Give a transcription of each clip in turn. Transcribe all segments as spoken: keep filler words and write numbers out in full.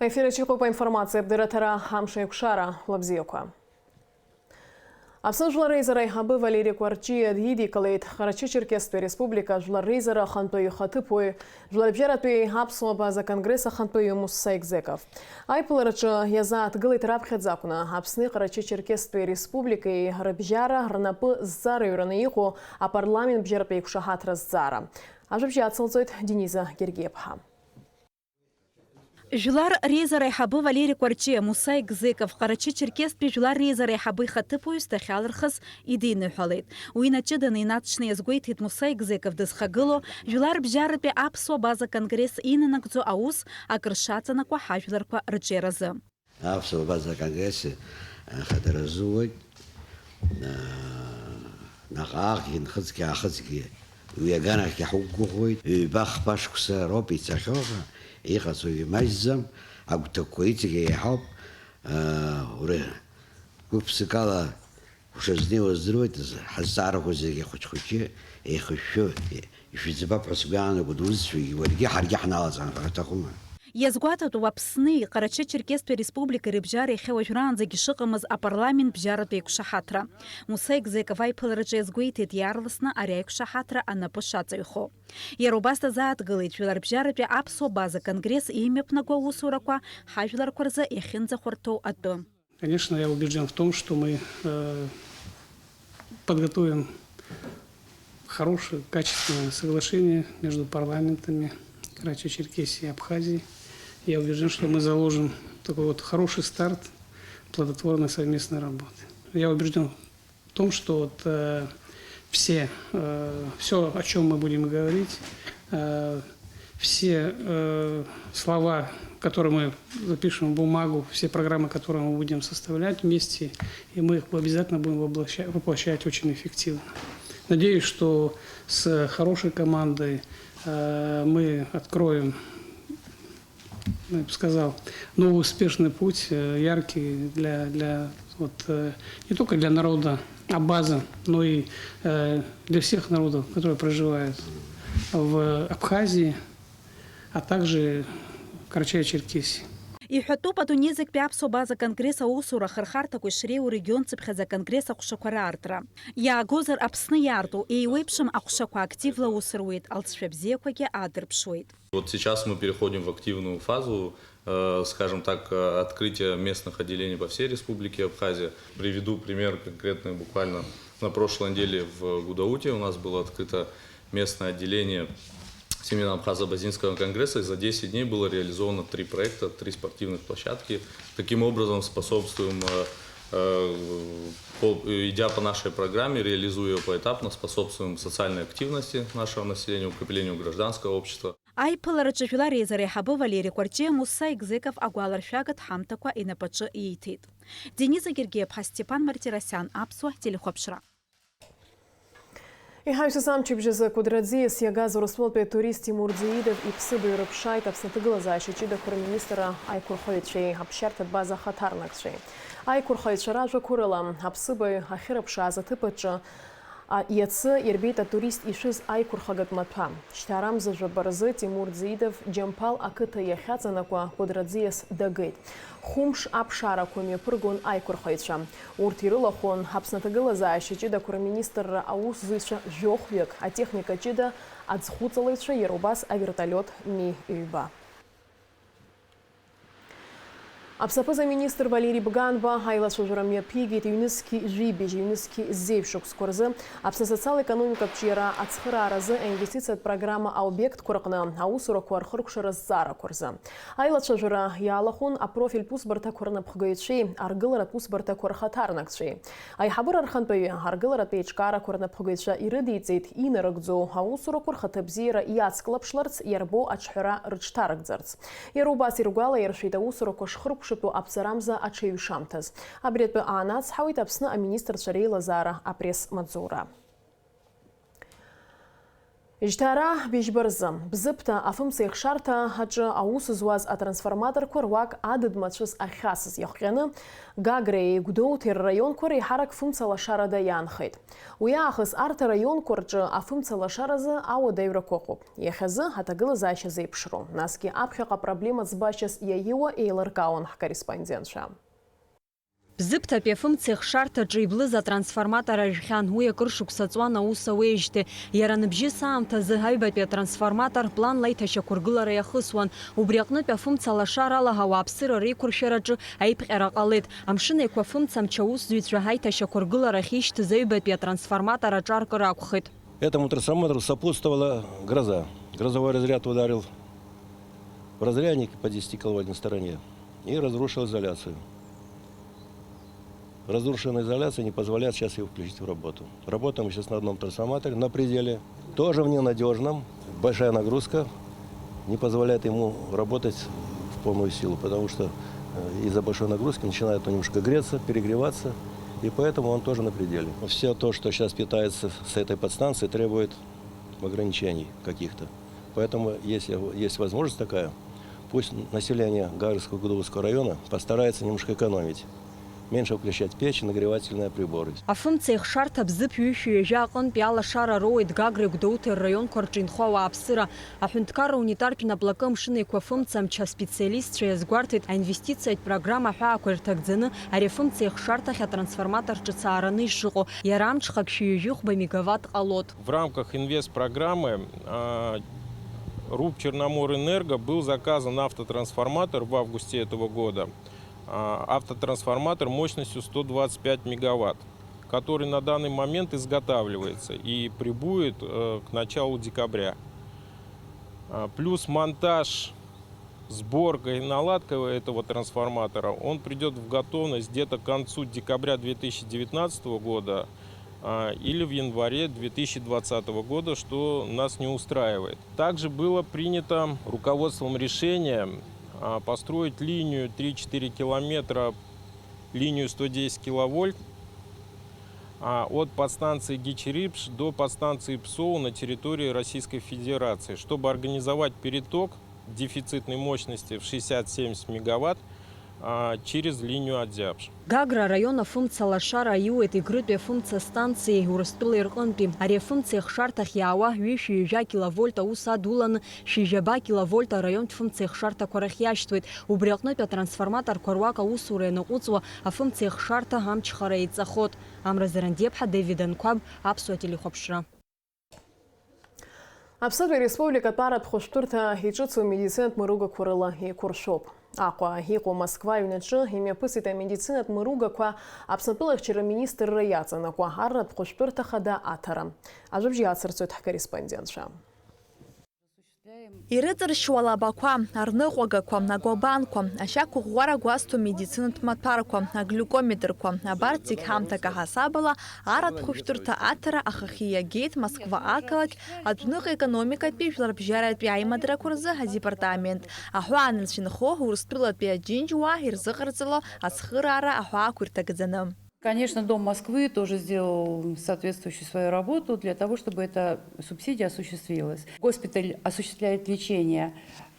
Аефир аҿы иҟоуп аинформациатә дырраҭара «Амш аиқәшара». Лабзиақәа. Аԥсны Жәлар Реизара аиҳабы Валери Кәарҷиа идикылеит Ҟарачы-Черкесстәи Ареспублика Жәлар Реизара ахантәаҩы ихаҭыԥуаҩ, Жәларбжьаратәи аԥсуа база конгресс ахантәаҩы Мусса Егзеков. Аиԥылараҿы иазааҭгылеит раԥхьаӡа акәны Аԥсни Ҟарачы-Черкесстәи Республикеи рыбжьара рнапы зҵараҩраны иҟоу апарламент бжьаратәи еиқәшаҳаҭра азҵаара. Ажәабжь ацылҵоит Дениза Гергиаԥҳа. Жәлар реизара аиҳабы Валери Кәарҷиа Муса Егзеков Ҟарачы-Черкесстәи Жәлар реизара аиҳабы ихаҭыԥуаҩыс дахьалырхыз идиныҳәалеит. Уи инаҷыданы инаҵшьны иазгәеиҭеит Муса Егзеков дызхагылоу Жәлар бжьаратәи аԥсуа база конгресс инанагӡо аус акыр шаҵанакуа ҳажәларқәа рҿиаразы. Аԥсуа база конгресс ахадара зуеит. Наҟ-ааҟгьы, нхыҵгьы-аахыҵгьы уи аганахьгьы ҳуқәгәыӷуеит. Ҩба-хԥа шықәса роуп ицахьоу ҳәа иҟаҵоу имаҷӡам, агәҭакқәа иҵегьы еиҳауп. Уара гәык-ԥсыкала ушазнеиуа здыруеит, ҳазҵаарақәа зегьы хәыҷ-хәыҷы, еихышәшәы, ишәыӡбап ҳәа сгәы иаанагоит, узцәагьы уаргьы ҳаргьы ҳналаҵан ҳәа ҳҭахума? Иазгәаҭатәуп Аԥсни Ҟарачы-Черкесстәи Республикеи рыбжьара иахьа уажәраанӡагьы шыҟамыз апарламент бжьаратәи еиқәшаҳаҭра. Муса Егзеков аиԥылараҿы иазгәеиҭеит иаарласны ари аиқәшаҳаҭра анапы шаҵаҩхо. Иара убас дазааҭгылеит Жәларбжьаратәи аԥсуа база конгресс имҩаԥнаго аусурақәа ҳажәларқәа рзы иахьынӡахәарҭоу атәы. Конечно, я убежден в том, что мы, э, подготовим хорошее, качественное соглашение между парламентами Карачаево-Черкесии и Абхазии. Я убежден, что мы заложим такой вот хороший старт плодотворной совместной работы. Я убежден в том, что вот, э, все, э, всё, о чём мы будем говорить, э, все, э, слова, которые мы запишем в бумагу, все программы, которые мы будем составлять вместе, и мы их обязательно будем воплоща-, воплощать очень эффективно. Надеюсь, что с хорошей командой, э, мы откроем, ну, я бы сказал, новый успешный путь, э, яркий для, для, вот, э, не только для народа Абаза, но и, э, для всех народов, которые проживают в Абхазии, а также Карачаево-Черкесии. Иҳәатәуп адунеи зегьтәи аԥсуа база конгресс аусура ахырхарҭақәа ишреиу регионцыԥхьаӡа аконгресс аҟәшақәа раартра. Иаагозар Аԥсны иаарту, еиуеиԥшым аҟәшақәа активла аус руеит, алҵшәа бзиақәагьы аадырԥшуеит. Вот сейчас мы переходим в активную фазу, э, скажем так, э, открытия местных отделений по всей Республике Абхазия. Приведу пример конкретный. Буквально на прошлой неделе в Гудауте у нас было открыто местное отделение Всемирного абхазо-абазинского конгресса, и за десять дней было реализовано три проекта, три спортивных площадки. Таким образом, способствуем, э, э, по-, идя по нашей программе, реализуя поэтапно, способствуем социальной активности нашего населения, укреплению гражданского общества. Аиԥылараҿы Жәлар Реизара аиҳабы Валери Кәарҷиа Муса Егзеков агәаларшәагатә ҳамҭақәа инапаҿы ииҭеит. Дениза Гергиаԥҳа, Степан Мартиросиан, Аԥсуа телехәаԥшра. Иҳаҩсыз амчыбжь азы Кәыдры аӡиас иагаз Урыстәылатәи атурист Тимур Дзеидов иԥсыбаҩ рыԥшааит Аԥсны аҭагылазаашьа ҷыдақәа рминистрра аиқәырхаҩцәеи аԥсшьарҭатә база ахаҭарнакцәеи. Аиқәырхаҩцәа ражәақәа рыла, аԥсыбаҩ ахьырыԥшааз аҭыԥ аҿы, а, иацы ирбеит атурист ишәыз аиқәырхагатә маҭәа. Шьҭа арамза жәаба рзы Тимур Дзеидов Џьамԥал ақыҭа иахьаҵанакуа Кәыдры аӡиас дагеит. Хәымш аԥшаарақәа мҩаԥыргон аиқәырхаҩцәа. Урҭ ирылахәын Аԥсны аҭагылазаашьа ҷыдақәа рминистрра аусзуҩцәа жәохәҩык, атехника ҷыда, аӡхәыҵалаҩцәа, иара убас авертолиот Ми ҩба. Аԥсны аԥыза-министр Валери Бганба аилацәажәара мҩаԥигеит ҩнызқьи жәибжь, ҩнызқьи зеижә шықәсқәа рзы Аԥсны асоциал-економикатә ҿиара ацхырааразы аинвестициатә программа аобиектқәа рҟны аусурақәа рхыркәшара азҵаарақәа рзы. Аилацәажәара иалахәын апрофильтә усбарҭақәа рнапхгаҩцәеи аргыларатә усбарҭақәа рхаҭарнакцәеи. Аиҳабыра рхантәаҩы аргыларатә еиҿкаарақәа рнапхгаҩцәа ирыдиҵеит инарыгӡо аусурақәа рхаҭабзиара иацклаԥшларц, иарбоу аҿҳәара рыҽҭаркӡарц. Иара убас иргәалаиршәеит аусурақәа шхыркәшатәу аԥҵарамза аҽеиҩшамҭаз. Абри атәы аанацҳауеит Аԥсны аминистрцәа реилазаара апресс-маҵзура. Жьҭаара быжьба рзы, Бзыԥҭа афымцеихшарҭа аҿы аус зуаз атрансформаторқәа руак адыд-мацәыс ахьхьасыз иахҟьаны, Гагреи Гәдоуҭеи рраионқәа реиҳарак фымца лашарада иаанхеит. Уи аахыс арҭ араионқәа рҿы афымца лашаразы ауадаҩрақәа ыҟоуп. Иахьазы аҭагылазаашьа зеиԥшроу, насгьы аԥхьаҟа проблема ӡбашьас иаиуа еилыркаауан ҳкорреспондентцәа. Бзыԥҭатәи афымцеихшарҭаҿы иблыз атрансформатор ажәхьан, уи акыр шықәса ҵуан аус ауеижьҭеи. Иара ныбжьыс аамҭазы аҩбатәи атрансформатор планла аиҭашьақәыргылара иахысуан. Убри аҟнытә афымца лашарала ауааԥсыра реиқәыршәараҿы аиԥҟьара ҟалеит. Амшын Еиқәа афымцамч аусзуҩцәа аиҭашьақәыргылара ахьишьҭыз аҩбатәи атрансформатор аҿаркыр акәхеит. Этому трансформатору сопутствовала гроза. Грозовой разряд ударил в разрядник по десятикиловольтной стороне и разрушил изоляцию. Разрушенная изоляция не позволяет сейчас его включить в работу. Работаем сейчас на одном трансформаторе, на пределе. Тоже в ненадежном. Большая нагрузка не позволяет ему работать в полную силу, потому что, э, из-за большой нагрузки начинает он немножко греться, перегреваться, и поэтому он тоже на пределе. Все то, что сейчас питается с этой подстанции, требует ограничений каких-то. Поэтому, если есть возможность такая, пусть население Гагрского и Гудовского района постарается немножко экономить, меньше включать печи, нагревательные приборы. Афымцеихшарҭа Бзыԥ ҩышәи ҩажәа аҟынтәи алашара роуеит Гагреи Гәдоуҭеи рраионқәа рҿы инхо ауааԥсыра. Аҳәынҭқарра унитартә наплакы Амшын Еиқәа афымцамч аспециалистцәа иазгәарҭеит, аинвестициатә программа аҳәаақәа ирҭагӡаны ари афымцеихшарҭахь атрансформатор ҿыц аараны ишыҟоу, иара амҽхак шәи ҩажәи хәба мегаватт ҟалоит. В рамках инвестпрограммы, а, РУП «Черноморэнерго» был заказан автотрансформатор в августе этого года. А, автотрансформатор мощностью сто двадцать пять мегаватт, который на данный момент изготавливается и прибудет, э, к началу декабря. А, плюс монтаж, сборка и наладка этого трансформатора, он придёт в готовность где-то к концу декабря две тысячи девятнадцатого года, а, или в январе две тысячи двадцатого года, что нас не устраивает. Также было принято руководством решение, а, построить линию три-четыре километра, линию сто десять киловольт, а, от подстанции Гичи-Рипш до подстанции Псоу на территории Российской Федерации, чтобы организовать переток дефицитной мощности в шестьдесят-семьдесят мегаватт, а, через линию Адзябж. Гагра араион афымца лашара аиуеит Егрытәи афымца станциеи Урыстәылеи рҟынтәи. Ари афымца ихшарҭахь иаауа ҩышәи ҩажәа киловольт аус адуланы, шәи жәаба киловольт араионтә фымца ихшарҭақәа рахь иашьҭуеит. Убри аҟнытә атрансформаторқәа руак аусура ианаҟәыҵуа, афымца ихшарҭа амчхара еиҵахоит. Амра Зарандиаԥҳа, Дэвид Анқәаб, Аԥсуа телехәаԥшра. Аԥснытәи ареспубликатә арратә хәышәтәырҭа иҿыцу амедицинатә мыругақәа рыла еиқәыршәоуп. Аҟәа иҟоу Москва аҩнаҿы имҩаԥысит амедицинатә мыругақәа Аԥснатәылахьчара аминистрра иаҵанакуа арратә хәышәтәырҭа хада Аҭара. Ажәабжь иацырҵоит ҳкорреспондентцәа. Ирыҵыршьуа алабақәа, арныҟәагақәа, агәабанқәа, ашьа қәыӷәӷәара гәазҭо медицинатә маҭәарқәа, аглиукометрқәа, абарҭ зегь ҳамҭак аҳасабала арратә хәышәтәырҭа Аҭара ахахьы иагеит Москва ақалақь адәныҟа економикатәи жәларбжьаратәи аимадарақәа рзы адепартамент, аҳәаанырцә инхо Урыстәылатәи аџьынџьуаа ирзыҟарҵало ацхыраара аҳәаақәа ирҭагӡаны. Конечно, Дом Москвы тоже сделал соответствующую свою работу для того, чтобы эта субсидия осуществилась. Госпиталь осуществляет лечение,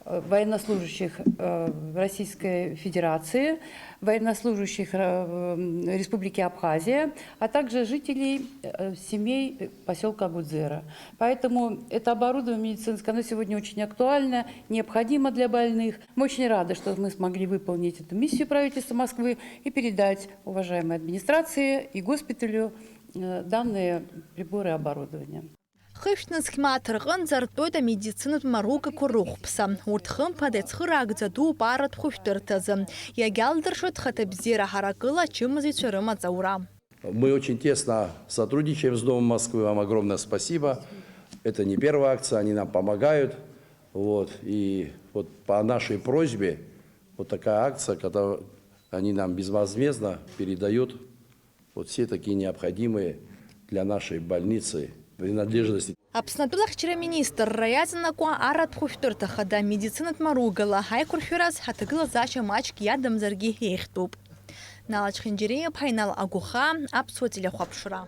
э, военнослужащих, э, Российской Федерации, военнослужащих, э, м, Республики Абхазия, а также жителей, э, семей, э, посёлка Гудзера. Поэтому это оборудование медицинское, оно сегодня очень актуально, необходимо для больных. Мы очень рады, что мы смогли выполнить эту миссию правительства Москвы и передать уважаемой администрации и госпиталю, э, данные приборы и оборудование. Хышә нызқь мааҭ рҟынӡа ртәоит амедицинатә маругақәа рыхәԥса. Урҭ хымԥада ицхыраагӡа дууп арратә хәышәтәырҭазы. Иагьалдыршоит хаҭабзиара ҳаракыла ачымазаҩцәа рымаҵ аура. Мы очень тесно сотрудничаем с Домом Москвы. Вам огромное спасибо. Это не первая акция, они нам помогают. Вот. И вот по нашей просьбе вот такая акция, когда они нам безвозмездно передают вот все такие необходимые для нашей больницы принадлежности. Аԥсны атәылахьчара министрра иаҵанакуа арратә хәышәтәырҭа хада медицинатә маругала ҳаиқәыршәараз ҳаҭагылазаашьа маҷк иадамзаргьы еиӷьтәуп. Нала Чхинџьариа-иԥҳа, Инал Агәыхаа, Аԥсуа телехәаԥшра.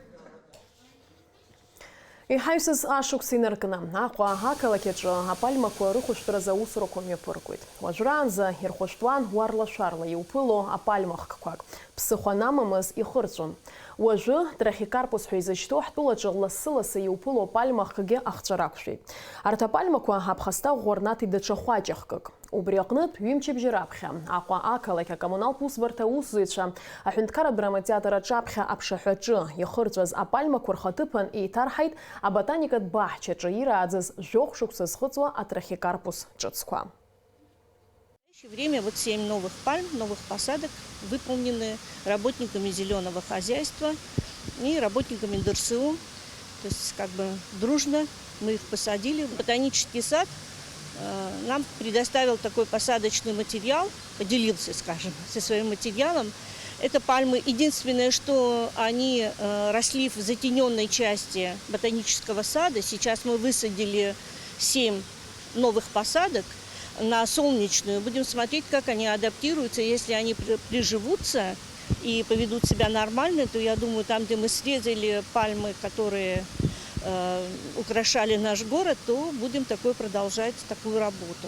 Иҳаҩсыз ашықәс инаркны, Аҟәа ақалақь аҿы апальмақәа рыхәышәтәразы аусурақәа мҩаԥыргоит. Уажәраанӡа ирхәышәтәуан уарла-шәарла иуԥыло апальма хкқәак, ԥсыхәа анамамыз ихырҵәон. Уажәы, трахикарпус ҳәа изышьҭоу ҳтәылаҿы лассы-лассы иуԥыло апальма хкгьы ахҵәара ақәшәеит. Арҭ апальмақәа аԥхасҭа ӷәӷәа рнаҭеит даҽа хәаҷа хкык. Убри аҟнытә, ҩымчыбжьа раԥхьа, Аҟәа ақалақь акоммуналтә усбарҭа аусзуҩцәа аҳәынҭқарратә драматеатр аҿаԥхьа аԥшаҳәаҿы ихырҵәаз апальмақәа рхаҭыԥан еиҭарҳаит аботаникатә баҳчаҿы ирааӡаз жәохә шықәса зхыҵуа атрахикарпус ҿыцқәа. В настоящее время вот семь новых пальм, новых посадок выполнены работниками зелёного хозяйства и работниками ДРСУ. То есть, как бы, дружно мы их посадили. Ботанический сад, э, нам предоставил такой посадочный материал, поделился, скажем, со своим материалом. Это пальмы. Единственное, что они, э, росли в затенённой части ботанического сада. Сейчас мы высадили семь новых посадок на солнечную. Будем смотреть, как они адаптируются. Если они при-, приживутся и поведут себя нормально, то, я думаю, там, где мы срезали пальмы, которые, э, украшали наш город, то будем такой продолжать такую работу.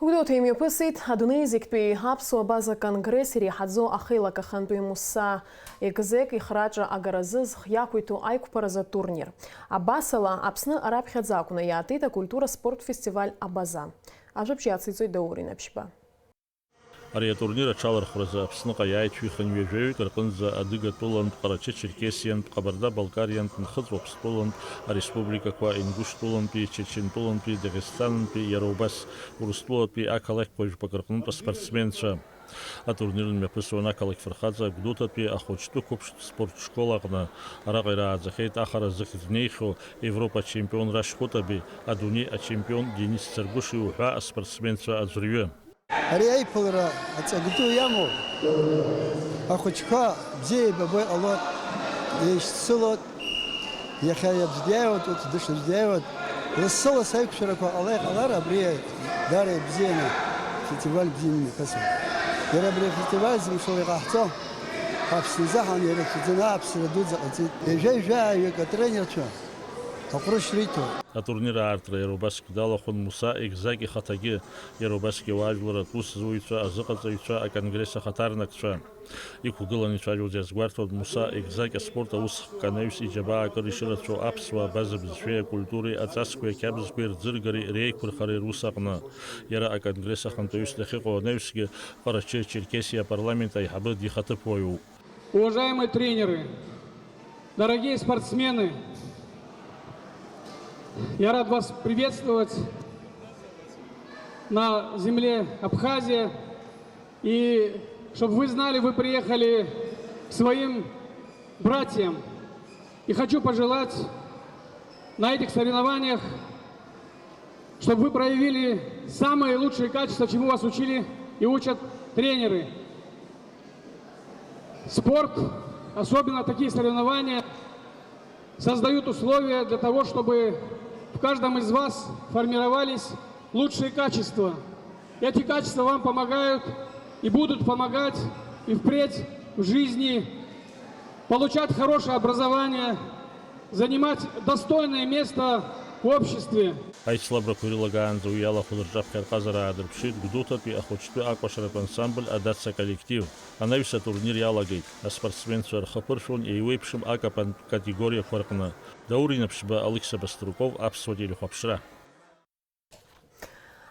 Гәдоуҭа имҩаԥысит адунеи зегьтәи аԥсуа база конгресс иреиҳаӡоу ахеилак ахантәаҩ Муса Егзек ихраҿы агаразы зхы иақәиҭу аиқәԥаразы атурнир. Абасала, Аԥсны раԥхьаӡа акәны иаатит акультура спорт фестиваль Абаза. Ажәабжь иациҵоит Даур Инаԥшьба. Ари атурнир аҽалархәразы Аԥсныҟа иааит шәихынҩажәаҩык рҟынӡа адыгатәылантә, ҟарачы-черкесиантә, ҟабарда-балкариантә, нхыҵ уаԥстәылантә, ареспубликақәа Ингушьтәылантәи, Чечентәылантәи, Дагестанынтәи, иара убас Урыстәылатәи ақалақьқәа жәпак рҟнытә аспортсменцәа. Атурнир мҩаԥысуан ақалақь фырхаҵа Гәдоуҭатәи ахәыҷтәы қәыԥштә спорт школ аҟны. Араҟа ирааӡахьеит ахара зыхьӡ неихьоу Европа ачемпион Рашь Хәытаби, адунеи ачемпион Денис Царгәыши уҳәа аспортсменцәа аӡәырҩы. Ари аиԥылара аҵак ду иамоу ахәыҷқәа бзиа еибабо иҟалоит, еишьцылоит, иахьа аӡә диааиуеит, уаҵәы даҽаӡә диааиуеит. Лассы-лассы аиқәшәарақәа ҟала иҟалар, абри даара ибзианы, фестиваль бзианы имҩаԥысуеит. Иара абри афестиваль зымшала иҟаҳҵо, Аԥсны азы ҳан ирацәаӡаны ааԥсара дуӡӡа ҟаиҵеит. Ҩажәа жәаҩык атренерцәа аҟәрышь риҭоит. Атурнир аартра иара убасгьы далахәын Муса Егзак ихаҭагьы, иара убасгьы ауаажәларратә усзуҩцәа, азыҟаҵаҩцәа, аконгресс ахаҭарнакцәа. Иқәгыланы ицәажәоз иазгәарҭон Муса Егзак аспорт аусхк анаҩс иџьабаа акыр ишырацәоу аԥсуаа абаза бызшәеи акультуреи аҵасқәеи ақьабзқәеи рӡыргареи реиқәырхареи рус аҟны. Иара аконгресс ахантәаҩыс дахьыҟоу анаҩсгьы Ҟарачы-Черкесиа апарламент аиҳабы дихаҭыԥуаҩуп. Уважаемые тренеры, дорогие спортсмены, я рад вас приветствовать на земле Абхазия. И чтобы вы знали, вы приехали к своим братьям. И хочу пожелать на этих соревнованиях, чтобы вы проявили самые лучшие качества, чему вас учили и учат тренеры. Спорт, особенно такие соревнования, создают условия для того, чтобы в каждом из вас формировались лучшие качества. Эти качества вам помогают и будут помогать и впредь в жизни, получать хорошее образование, занимать достойное место в обществе. Аицлабрақәа ирылагаанӡа уи иалахәыз рҿаԥхьа рҟазара аадырԥшит Гәдоуҭатәи ахәыҷтәы акәашаратә ансамбль Адаца аколлектив. Анаҩс атурнир иалагеит. Аспортсменцәа рхы ԥыршәон еиуеиԥшым акапантә категориақәа рҟны. Даур Инаԥшьба, Алықьса Баструков, Аԥсуа телехәаԥшра.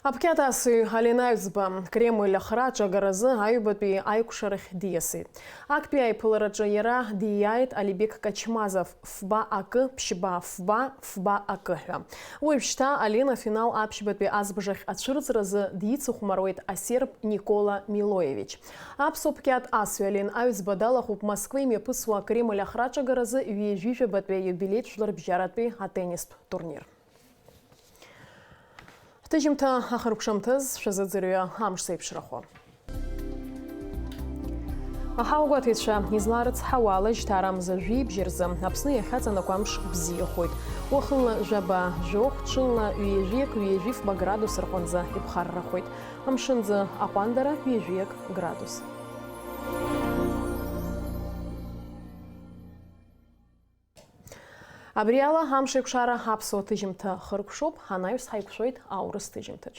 Аԥхьаҭасыҩ Алина Аҩӡба Кремль ахра аҿагаразы аҩбатәи аиқәшарахь диасит. Актәи аиԥылараҿы иара дииааит Алибек Качмазов, фба акы, ԥшьба фба, фба акы ҳәа. Уажәшьҭа Алина афинал аԥшьбатәи азбжахь ацәырҵразы дицыхәмаруеит асерб Никола Милоевич. Аԥсуа ԥхьаҭ асҩы Алина Аҩӡба далахәуп Москва имҩаԥысуа Кремль ахра аҿагаразы ҩажәи жәабатәи аиубилеитә жәларбжьаратәи атеннистә турнир. Ҳҭыжьымҭа ахыркәшамҭаз шәазыӡырҩы амш зеиԥшрахо. Аҳауагәаҭаҩцәа изларыцҳауа ала, жьҭарамза жәибжь рзы Аԥсны иахьаҵанакуа амш бзиахоит. Уахынла жәаба жәохә, ҽынла ҩажәиак, ҩажәи фба градус рҟынӡа иԥхаррахоит. Амшынӡы аҟәандара ҩажәиак градус. Абри ала Амшеикәшара аԥсуа ҭыжьымҭа хыркәшоуп, анаҩс ҳаиқәшәоит аурыс ҭыжьымҭаҿ.